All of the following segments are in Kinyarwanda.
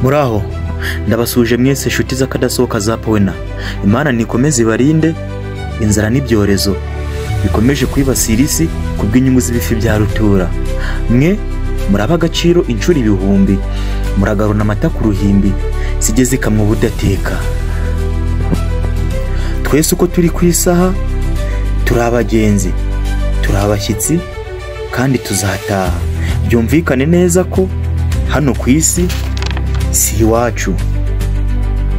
Muraho ndabasuje mwese inshuti z'akadasohoka za Powena. Imana nikomeze ibarinde inzara n'ibyorezo bikomeje kwibasira isi kubw'inyungu z'ibifi bya rutura. Mwe muraba agaciro inshuro ibihumbi, muragaruna amata ku ruhimbi zijye zikamwa ubudateka. Twese uko turi ku isaha turi abagenzi, turi abashyitsi kandi tuzataha. Byumvikane neza ko hano ku isi si iwacu.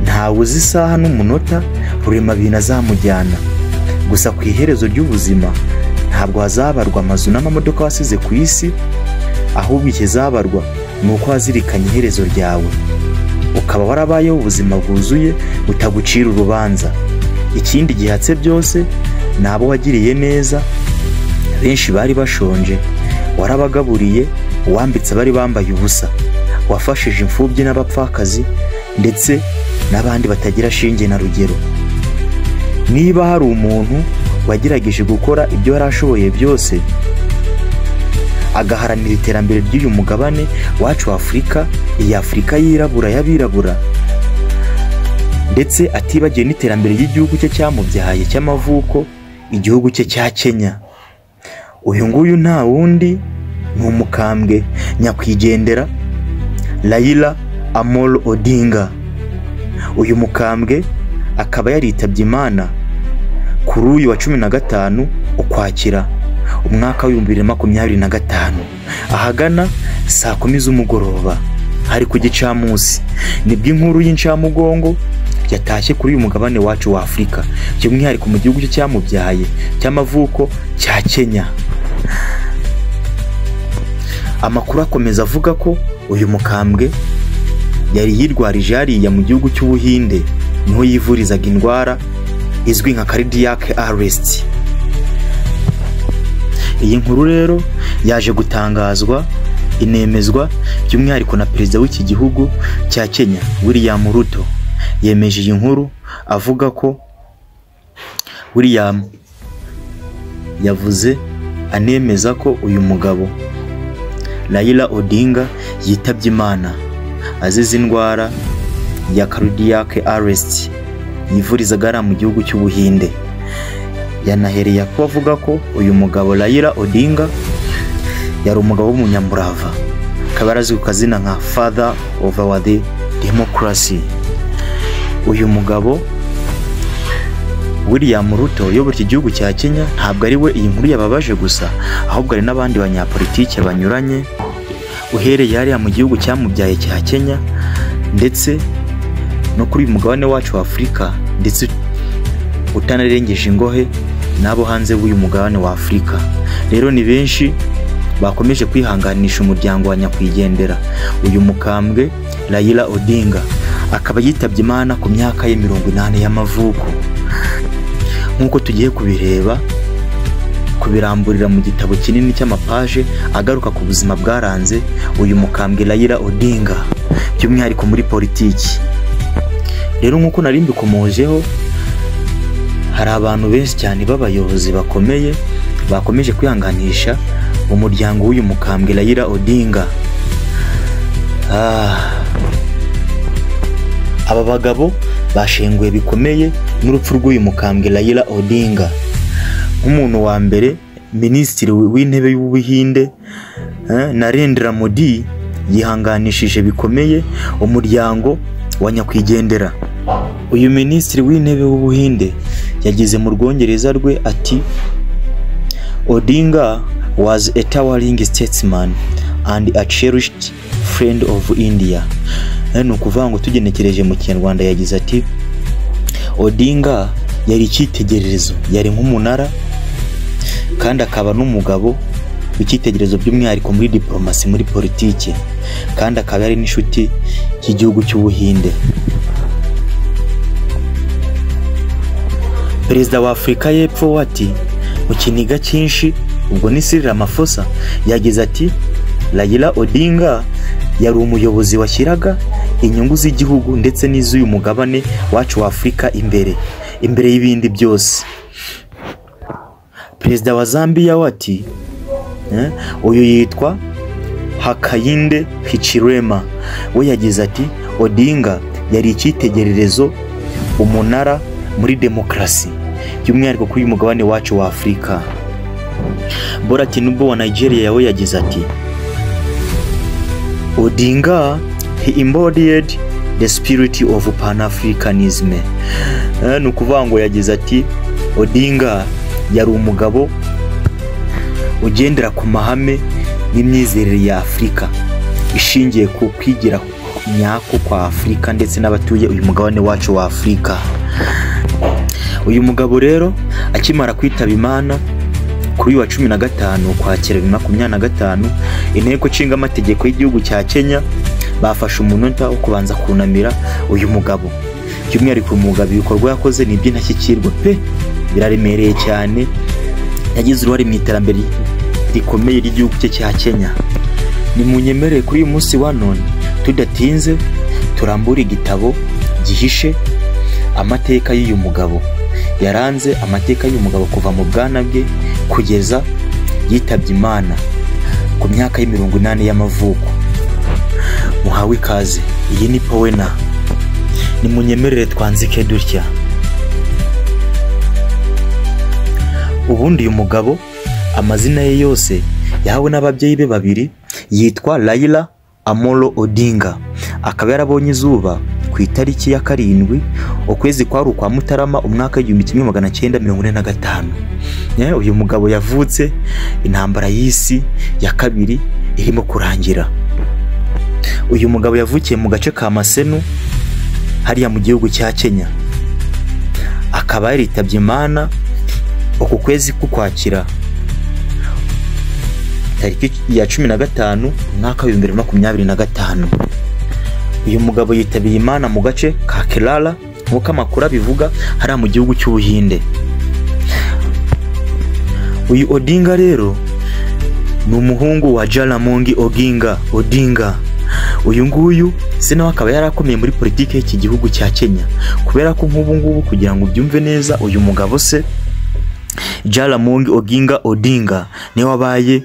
Ntawe uzi isaha n'umunota Rurema bintu azamujyana. Gusa ku iherezo ry'ubuzima ntabwo hazabarwa amazu n'amamodoka wasize ku isi, ahubwo ikizabarwa ni uko wazirikanye iherezo ryawe, ukaba warabayeho ubuzima bwuzuye butagucira urubanza. Ikindi gihatse byose ni abo wagiriye neza, benshi bari bashonje warabagaburiye, uwambitse abari bambaye ubusa, wafashije imfubyi n'abapfakazi ndetse n'abandi batagira shinge na rugero. Niba hari umuntu wagerageje gukora ibyo yari ashoboye byose agaharanira iterambere ry'uyu mugabane wacu wa Afurika, iyi Afurika yirabura y'abirabura, ndetse atibagiwe n'iterambere ry'igihugu cye cyamubyaye cy'amavuko, igihugu cye cya Kenya, uyu nguyu nta wundi ni umukambwe nyakwigendera Raila Amolo Odinga. Uyu mukambwe akaba yaritabye Imana kuri uyu wa 15 Ukwakira umwaka wa 2025 ahagana saa 10 z'umugoroba, hari ku gicamunsi. Nibwo inkuru y'incamugongo yatashye kuri uyu mugabane wacu wa Afurika, by'umwihariko mu gihugu cye cyamubyaye cy'amavuko cya Kenya. Amakuru akomeza avuga ko uyu mukambwe yari yirwarije hariya mu gihugu cy'Ubuhinde, niho yivurizaga indwara izwi nka cardiac arrest. Iyi nkuru rero yaje gutangazwa inemezwa by'umwihariko na perezida w'iki gihugu cya Kenya William Ruto. Yemeje iyi nkuru avuga ko William yavuze anemeza ko uyu mugabo Raila Odinga yitabye Imana azize indwara ya cardiac arrest yivurizaga ari mu gihugu cy'Ubuhinde. Yanahereye ko avuga ko uyu mugabo Raila Odinga yari umugabo w'umunyamurava, akaba arazwi ku kazina nka Father of our Democracy. Uyu mugabo William Ruto uyobora iki gihugu cya Kenya ntabwo ari we iyi nkuru yababaje gusa, ahubwo hari n'abandi banyapolitike banyuranye, uhereye hariya mu gihugu cyamubyaye cya Kenya ndetse no kuri uyu mugabane wacu wa Afurika, ndetse utanarengeje ingohe n'abo hanze w'uyu mugabane wa Afurika. Rero ni benshi bakomeje kwihanganisha umuryango wa nyakwigendera uyu mukambwe Raila Odinga, akaba yitabye Imana ku myaka ye 80 y'amavuko. Nk'uko tugiye kubireba kubiramburira mu gitabo kinini cy'amapaje agaruka ku buzima bwaranze uyu mukambwe Raila Odinga, by'umwihariko muri politiki. Rero nk'uko nari mbikomojeho, hari abantu benshi cyane b'abayobozi bakomeye bakomeje kwihanganisha umuryango w'uyu mukambwe Raila Odinga. Aba bagabo bashenguwe bikomeye n'urupfu rw'uyu mukambwe Raila Odinga. Nk'umuntu wa mbere, Minisitiri w'Intebe y'Ubuhinde Narendra Modi yihanganishije bikomeye umuryango wa nyakwigendera. Uyu Minisitiri w'Intebe w'Ubuhinde yagize mu rwongereza rwe ati: "Odinga was a towering statesman and a cherished friend of India." Ni ukuvuga ngo tugenekereje mu Kinyarwanda yagize ati: Odinga yari icyitegererezo, yari nk'umunara kandi akaba n'umugabo w'icyitegererezo by'umwihariko muri diplomasi, muri politike, kandi akaba yari n'inshuti y'igihugu cy'Ubuhinde. Perezida wa Afurika y'Epfo ati mu kiniga cyinshi, ubwo ni Cyril Ramaphosa, yagize ati: Raila Odinga yari umuyobozi washyiraga inyungu z'igihugu ndetse n'iz'uyu mugabane wacu wa Afurika imbere y'ibindi byose. Perezida wa Zambia ati uyu yitwa Hakainde Hichilema, we yagize ati: Odinga yari icyitegererezo, umunara muri demokarasi, by'umwihariko kuri uyu mugabane wacu wa Afurika. Bola Tinubu wa Nigeria we yagize ati: "Odinga, he embodied the spirit of Pan-Africanism." Ni ukuvuga ngo yagize ati: "Odinga yari umugabo ugendera ku mahame n'imyizerere ya Afurika ishingiye ku kwigira nyako kwa Afurika ndetse n'abatuye uyu mugabane wacu wa Afurika." Uyu mugabo rero akimara kwitaba Imana kuri uyu wa 15 Ukwakira 2025, inteko nshinga amategeko y'igihugu cya Kenya bafashe umunota wo kubanza kunamira uyu mugabo. By'umwihariko uyu mugabo ibikorwa yakoze ni iby'indashyikirwa pe, biraremereye cyane. Yagize uruhare mu iterambere rikomeye ry'igihugu cye cya Kenya. Nimunyemerere kuri uyu munsi wa none, tudatinze, turambure igitabo gihishe amateka y'uyu mugabo yaranze amateka y'uyu mugabo kuva mu bwana bwe kugeza yitabye Imana ku myaka y'80 y'amavuko. Muhawe ikaze, iyi ni Powena. Nimunyemerere twanzike dutya. Ubundi uyu mugabo amazina ye yose yahawe n'ababyeyi be babiri yitwa Raila Amolo Odinga, akaba yarabonye izuba ku itariki ya 7 ukwezi kwa ukwa Mutarama umwaka 1945. Uyu mugabo yavutse intambara y'isi ya kabiri irimo kurangira. Uyu mugabo yavukiye mu gace ka Maseno hariya mu gihugu cya Kenya, akaba yaritabye Imana uku kwezi k'Ukwakira tariki ya 15 umwaka 2025. Uyu mugabo yitabiye Imana mu gace ka Kerala nk'uko amakuru abivuga, hariya mu gihugu cy'Ubuhinde. Uyu Odinga rero ni umuhungu wa Jaramogi Oginga Odinga. Uyu nguyu se nawe akaba yarakomeye muri politiki y'iki gihugu cya Kenya, kubera ko nk'ubu ngubu kugira ngo ubyumve neza, uyu mugabo se Jaramogi Oginga Odinga niwe wabaye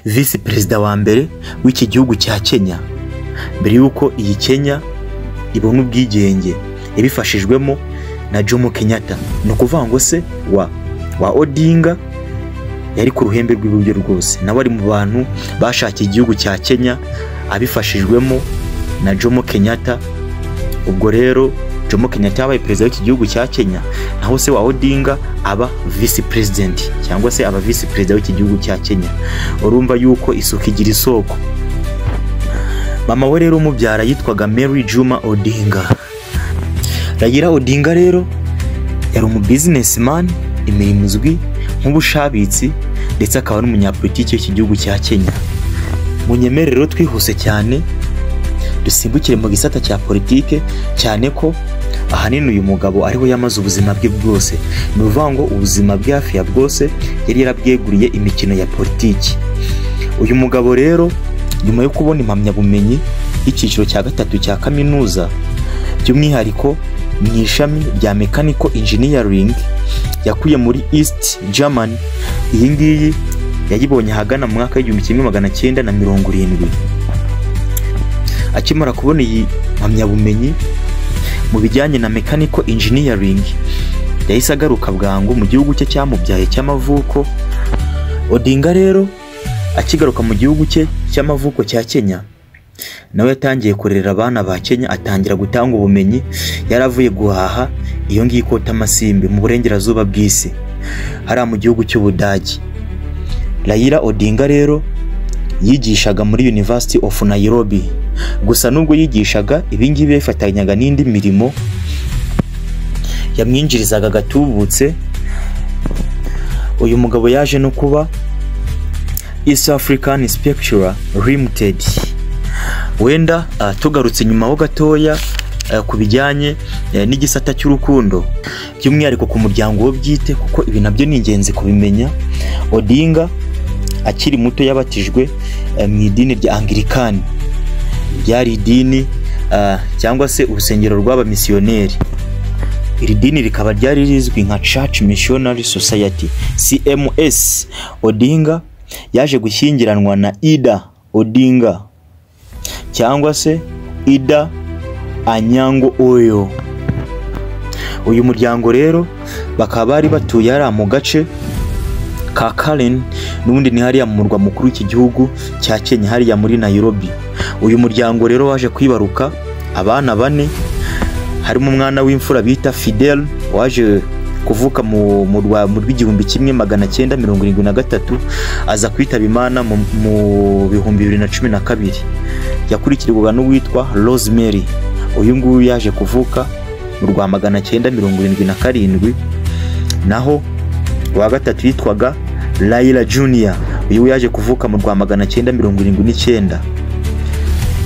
visi perezida wa mbere w'iki gihugu cya Kenya mbere y'uko iyi Kenya ibona ubwigenge ibifashijwemo na Jomo Kenyatta. Ni ukuvuga ngo se wa Odinga yari ku ruhembe rw'iburyo rwose, nawe ari mu bantu bashakiye igihugu cya Kenya abifashijwemo na Jomo Kenyatta. Ubwo rero Jomo Kenyatta yabaye perezida w'iki gihugu cya Kenya, naho se wa Odinga aba vice president cyangwa se aba vice perezida w'iki gihugu cya Kenya. Urumva yuko isuku igira isoko. Mama we rero umubyara yitwaga Mary Juma Odinga. Raila Odinga rero yari umu businessman, imirimo izwi nk'ubushabitsi, ndetse akaba n'umunyapolitiki w'iki gihugu cya Kenya. Munyemerere rero twihuse cyane dusimbukire mu gisata cya politike, cyane ko ahanini uyu mugabo ariho yamaze ubuzima bwe bwose. Ni ukuvuga ngo ubuzima bwe hafi ya bwose yari yarabweguriye imikino ya politiki. Uyu mugabo rero nyuma yo kubona impamyabumenyi y'icyiciro cya 3 cya kaminuza, by'umwihariko mu ishami rya Mechanical Engineering yakuye muri East Germany, iyi ngiyi yayibonye ahagana mu mwaka 1970. Akimara kubona iyi mpamyabumenyi mu bijyanye na Mechanical Engineering, yahise agaruka bwangu mu gihugu cye cyamubyaye cy'amavuko. Odinga rero akigaruka mu gihugu cye cy'amavuko cya Kenya, nawe yatangiye kurera abana ba Kenya, atangira gutanga ubumenyi. Yaravuye guhaha iyo ngiyo ikota amasimbi mu burengerazuba bw'isi, hariya mu gihugu cy'Ubudage. Raila Odinga rero yigishaga muri University of Nairobi. Gusa nubwo yigishaga ibingibi yafatanyaga n'indi mirimo yamwinjirizaga gatubutse. Uyu mugabo yaje no kuba East African Spectra Limited. Wenda tugarutse nyuma ho gatoya ku bijyanye n'igisata cy'urukundo, by'umwihariko ku muryango wo bwite, kuko ibi nabyo ni ingenzi kubimenya. Odinga akiri muto yabatijwe mu idini rya Anglikani, ryari idini cyangwa se urusengero rw'abamisiyoneri. Iri dini rikaba ryari rizwi nka Church Missionary Society CMS. Odinga yaje gushyingiranwa na Ida Odinga cyangwa se Ida Anyango Oyo. Uyu muryango rero bakaba bari batuye hariya mu gace ka Karen, n'ubundi ni hariya mu murwa mukuru w'iki gihugu cya Kenya, hariya muri Nairobi. Uyu muryango rero waje kwibaruka abana bane, harimo umwana w'imfura bita Fidel waje kuvuka mu 1973, aza kwitaba Imana mu 2012. Yakurikirwaga n'uwitwa Rosemary, uyu nguyu yaje kuvuka mu 1977. Naho wa gatatu yitwaga Raila Junior, uyu yaje kuvuka mu 1979.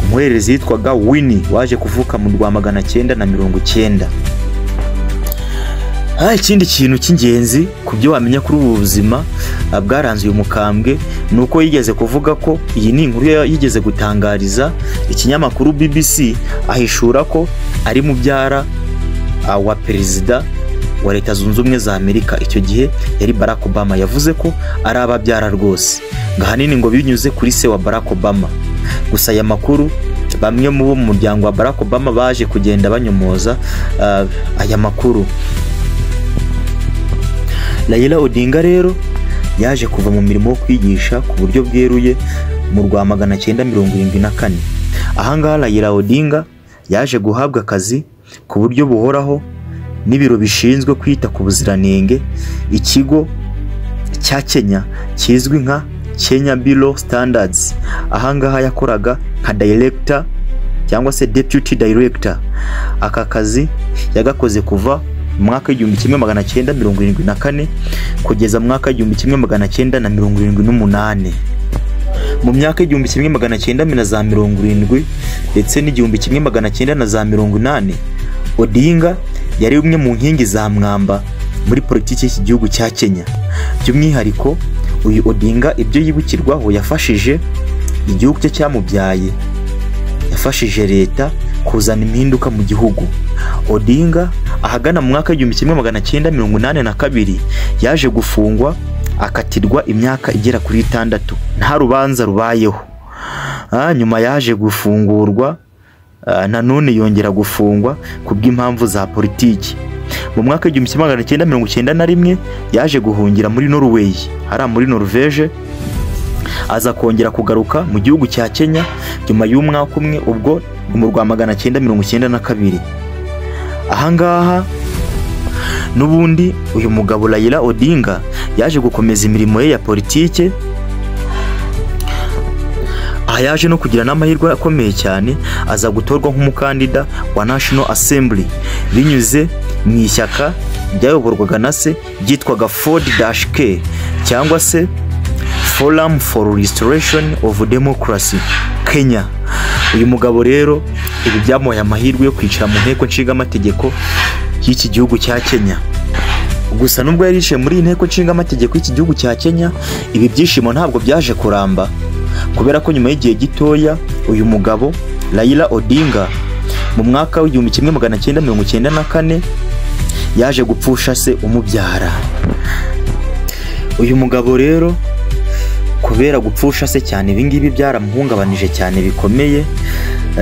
Umuhererezi yitwaga Winnie waje kuvuka mu 1990. Ikindi kintu cy'ingenzi ku byo wamenya kuri ubu buzima bwaranze uyu mukambwe ni uko yigeze kuvuga ko, iyi ni inkuru yigeze gutangariza ikinyamakuru BBC, ahishura ko ari mubyara wa perezida wa Leta Zunze Ubumwe za Amerika, icyo gihe yari Barack Obama. Yavuze ko ari ababyara rwose, ngo ahanini ngo binyuze kuri se wa Barack Obama. Gusa aya makuru bamwe mu bo mu muryango wa Barack Obama baje kugenda banyomoza aya makuru. Raila Odinga rero yaje kuva mu mirimo wo kwigisha ku buryo bweruye mu 1974. Ahangaha Raila Odinga yaje guhabwa akazi ku buryo buhoraho n'ibiro bishinzwe kwita ku buziranenge, ikigo cya Kenya kizwi nka Kenya Bureau Standards. Ahangaha yakoraga nka director cyangwa se deputy director. Aka kazi yagakoze kuva mu mwaka 1974 kugeza mu mwaka 1978. Mu myaka 1970 ndetse n'1980, Odinga yari umwe mu nkingi za mwamba muri politiki y'iki gihugu cya Kenya. By'umwihariko uyu Odinga ibyo yibukirwaho, yafashije igihugu cye cyamubyaye, yafashije leta kuzana impinduka mu gihugu. Odinga ahagana mu mwaka 1982 yaje gufungwa, akatirwa imyaka igera kuri 6 nta rubanza rubayeho. Nyuma yaje gufungurwa, nanone yongera gufungwa kubw'impamvu za politiki. Mu mwaka 1991 yaje guhungira muri Norway, hariya muri Norvege, aza kongera kugaruka mu gihugu cya Kenya nyuma y'umwaka umwe, ubwo mu 1992. Ahangaha n'ubundi uyu mugabo Raila Odinga yaje gukomeza imirimo ye ya politike. Aha yaje no kugira n'amahirwe akomeye cyane, aza gutorwa nk'umukandida wa National Assembly binyuze mu ishyaka ryayoborwaga na se ryitwaga Ford-K cyangwa se Forum for Restoration of Democracy Kenya. Uyu mugabo rero ibi byamuhaye amahirwe yo kwicara mu nteko nshingamategeko y'iki gihugu cya Kenya. Gusa nubwo yari yicaye muri iyi nteko nshingamategeko y'iki gihugu cya Kenya, ibi byishimo ntabwo byaje kuramba, kubera ko nyuma y'igihe gitoya uyu mugabo Raila Odinga mu mwaka w'1994 yaje gupfusha se umubyara. Uyu mugabo rero kubera gupfusha se cyane, ibi ngibi byaramuhungabanije cyane bikomeye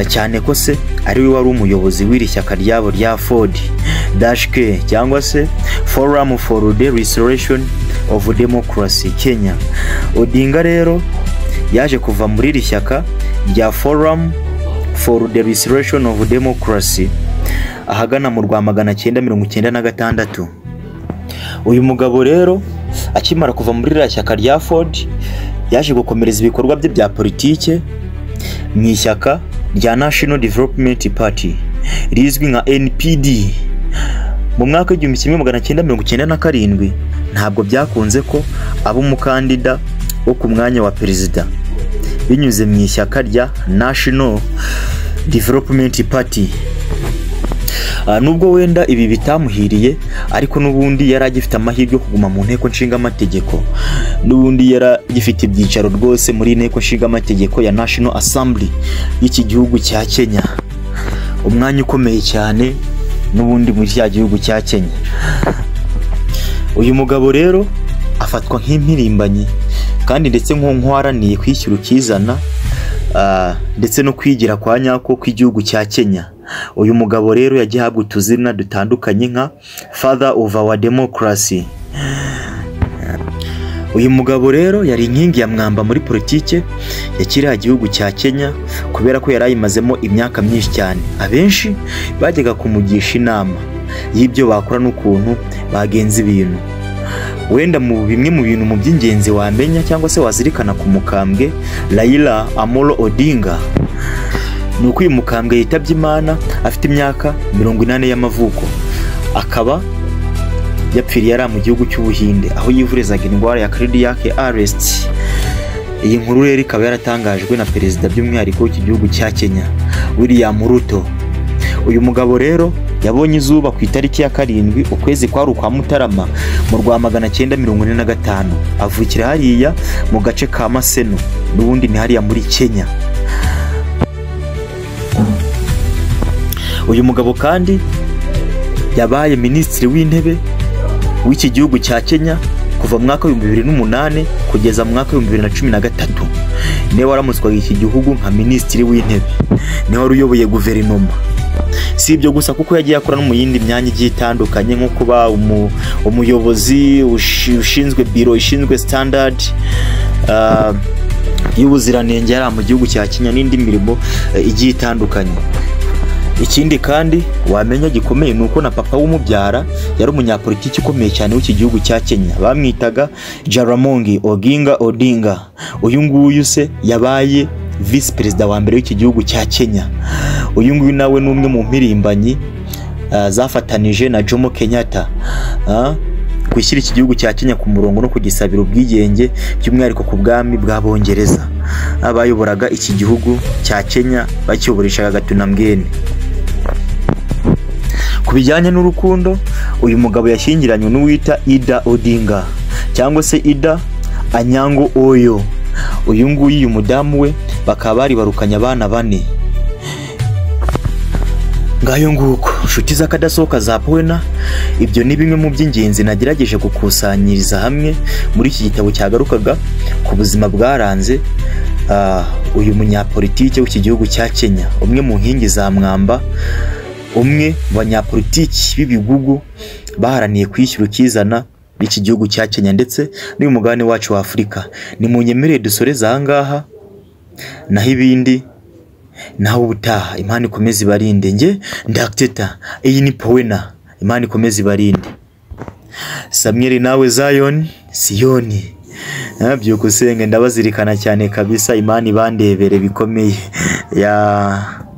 cyane, ko se ari we wari umuyobozi w'iri shyaka ryabo rya Ford-K cyangwa se Forum for the Restoration of Democracy Kenya. Odinga rero yaje kuva muri iri shyaka rya Forum for the Restoration of Democracy ahagana mu 1996. Uyu mugabo rero akimara kuva muri iriya shyaka rya Ford, yaje gukomereza ibikorwa bye bya politike mu ishyaka rya National Development Party rizwi nka NPD. Mu mwaka 1997 ntabwo byakunze ko aba umukandida wo ku mwanya wa perezida binyuze mu ishyaka rya National Development Party. Nubwo wenda ibi bitamuhiriye, ariko n'ubundi yari agifite amahirwe yo kuguma mu nteko nshingamategeko. N'ubundi yari agifite ibyicaro rwose muri inteko nshingamategeko ya National Assembly y'iki gihugu cya Kenya, umwanya ukomeye cyane n'ubundi muri cya gihugu cya Kenya. Uyu mugabo rero afatwa nk'impirimbanyi kandi ndetse nk'uwaraniye kwishyura ukizana ndetse no kwigira kwa nyako kw'igihugu cya Kenya. Uyu mugabo rero yagiye ahabwa utuzina dutandukanye nka Father of our Democracy. Uyu mugabo rero yari inkingi ya mwamba muri politike ya kiriya gihugu cya Kenya, kubera ko yari ayimazemo imyaka myinshi cyane. Abenshi bajyaga kumugisha inama y'ibyo bakora n'ukuntu bagenza ibintu. Wenda mu bimwe mu bintu mu by'ingenzi wamenya cyangwa se wazirikana ku mukambwe Raila Amolo Odinga, ni uko uyu mukambwe yitabye Imana afite imyaka 80 y'amavuko, akaba yapfiriye ari mu gihugu cy'Ubuhinde aho yivurizaga indwara ya cardiac arrest. Iyi nkuru rero ikaba yaratangajwe na perezida by'umwihariko w'iki gihugu cya Kenya, William Ruto. Uyu mugabo rero yabonye izuba ku itariki ya 7 ukwezi kwa ukwa Mutarama mu rwa 1945, avukira hariya mu gace ka Maseno, n'ubundi ni hariya muri Kenya. Uyu mugabo kandi yabaye minisitiri w'intebe w'iki gihugu cya Kenya kuva mu mwaka wa 2008 kugeza mu mwaka wa 2013. Niwe waramutswaga iki gihugu nka minisitiri w'intebe, niwe wari uyoboye guverinoma. Si ibyo gusa, kuko yagiye akora no mu yindi myanya igiye itandukanye, nko kuba umuyobozi ushinzwe biro ishinzwe standard y'ubuziranenge yari mu gihugu cya Kenya, n'indi mirimo igiye itandukanye. Ikindi kandi wamenya gikomeye ni uko na papa w'umubyara yari umunyapolitiki ukomeye cyane w'iki gihugu cya Kenya, bamwitaga Jaramogi Oginga Odinga. Uyu nguyu se yabaye vice perezida wa mbere w'iki gihugu cya Kenya. Uyu nguyu nawe ni umwe mu mpirimbanyi zafatanije na Jomo Kenyatta gushyira iki gihugu cya Kenya ku murongo no kugisabira ubwigenge, by'umwihariko ku bwami bw'Abongereza abayoboraga iki gihugu cya Kenya bakiyoboreshaga gatunambwene. Ku bijyanye n'urukundo, uyu mugabo yashyingiranywe n'uwita Ida Odinga cyangwa se Ida Anyango Oyo. Uyu nguyu uyu mudamu we bakaba baribarukanye abana 4. Ngayo nguko nshuti z'akadasohoka za Powena, ibyo ni bimwe mu by'ingenzi nagerageje gukusanyiriza hamwe muri iki gitabo cyagarukaga ku buzima bwaranze uyu munyapolitike w'iki gihugu cya Kenya, umwe mu nkingi za mwamba, umwe mu banyapolitiki b'ibigugu baharaniye kwishyura ukizana b'iki gihugu cya Kenya ndetse n'uyu mugabane wacu wa Afurika. Ni munyemerere dusoreze aha ngaha, naho ibindi naho ubutaha. Imana ikomeze ibarinde. Nge ndakuteta, iyi ni Powena. Imana ikomeze ibarinde. Samuel nawe Zion Siyoni, byukusenge ndabazirikana cyane kabisa. Imana ibandebere bikomeye ya.